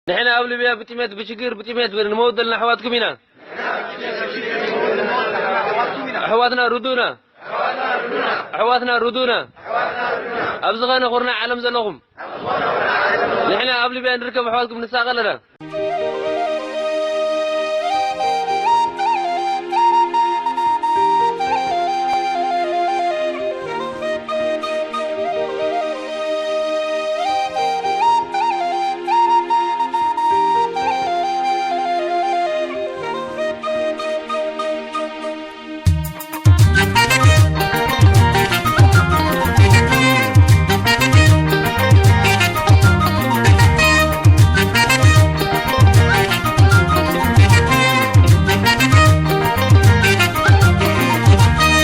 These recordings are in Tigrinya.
ንሕና ኣብ ሊብያ ብጥሜት፣ ብሽግር፣ ብጥሜት ንመውት ዘለና ኣሕዋትኩም ኢና። ኣሕዋትና ርዱና። ኣሕዋትና ርዱና። ኣብ ዝኾነ ኩርናዕ ዓለም ዘለኹም፣ ንሕና ኣብ ሊብያ ንርከብ ኣሕዋትኩም ንሳቐ ኣለና።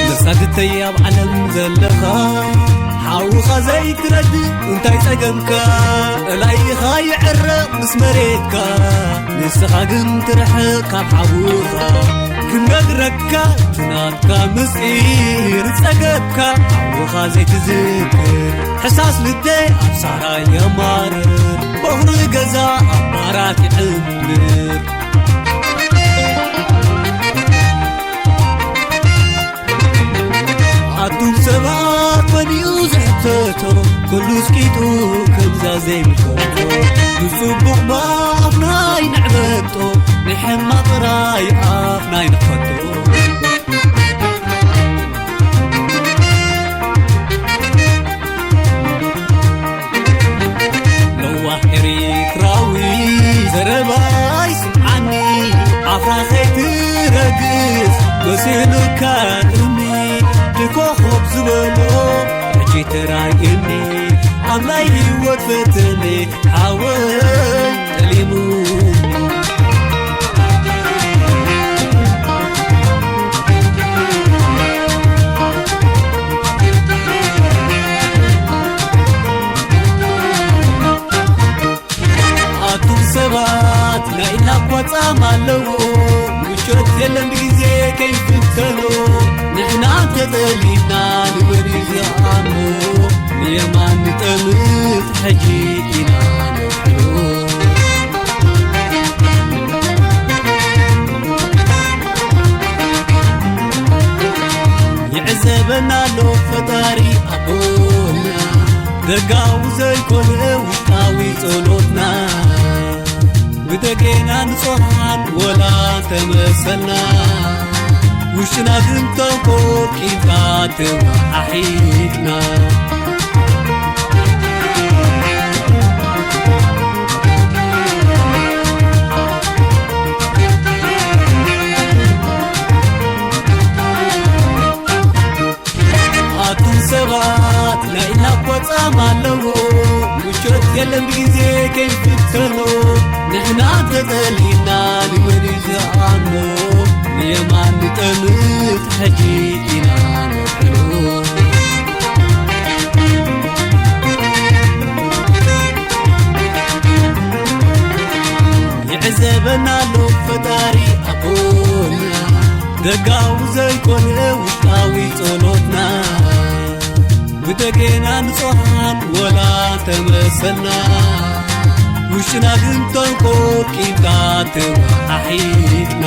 መሳግተይ ኣብ ዓለም ዘለኻ፣ ሓውኻ ዘይትረድእ እንታይ ጸገምካ? እላይኻ ይዕረቕ ምስ መሬትካ፣ ንስኻ ግን ትርሕቕ ካብ ሓውኻ። ክነግረካ እቲ ናትካ ምስጢር፣ ጸገብካ ሓውኻ ዘይትዝክር። ሕሳስ ልደይ ኣብ ሳራ የማርር፣ በኹሪ ገዛ ኣብ ማራት ይዕምር። ኣቱም ሰባት መኒኡ ዝሕተቶ፣ ኩሉ ስቂጡ ከምዛ ዘይምልከቶ። ንጽቡቕ ብኣፍና ኣይንዕበጦ፣ ንሕማቕ ጥራይ ኣፍና ኣይንኽፈቶ። ለዋህ ኤሪትራዊ ዘረባይ ስምዓኒ፣ ኣፍራ ከይትረግጽ መሲሉካ እምኒ፣ እቲ ኮኾብ ዝበሎ ሕጂ ተራእየኒ፣ ኣብ ናይ ህይወት ፈተነ ሓወይ ጠሊሙ። ኣቱም ሰባት ናይ ናኳ ጻማ ኣለዎ፣ ምቾት የለን ብግዜ ከይፍተኖ። ንሕና ተጠሊና ንበሪ ዝኣሞ፣ ንየማን ንጠምት ሕጂ ኢና ንውዕሎ። ይዕዘበና ኣሎ ፈጣሪ ኣቦና፣ ደጋዊ ዘይኮነ ውሽጣዊ ጸሎትና። ብደገና ንጹሃን ወላ ተመሰልና፣ ውሽጥና ግን ተንኮል ቂምታ ተወሓሒጥና። ኣቱም ሰባት ናይ ናኳ ጻማ ኣለዎ፣ ምቾት የለን ብግዜ ከይፍተኖ። ንሕና ተጠሊና ንመን እዩ ዝኣምኖ? ንየማን ንጠምት ሕጂ ኢና ንውዕሎ። ይዕዘበና ኣሎ ፈጣሪ ኣቦና፣ ደጋዊ ዘይኮነ ውሽጣዊ ጸሎትና። ብደገና ንጹሃን ወላ ተመሰልና፣ ውሽጥና ግን ተንኮል ቂምታ ተወሓሒጥና።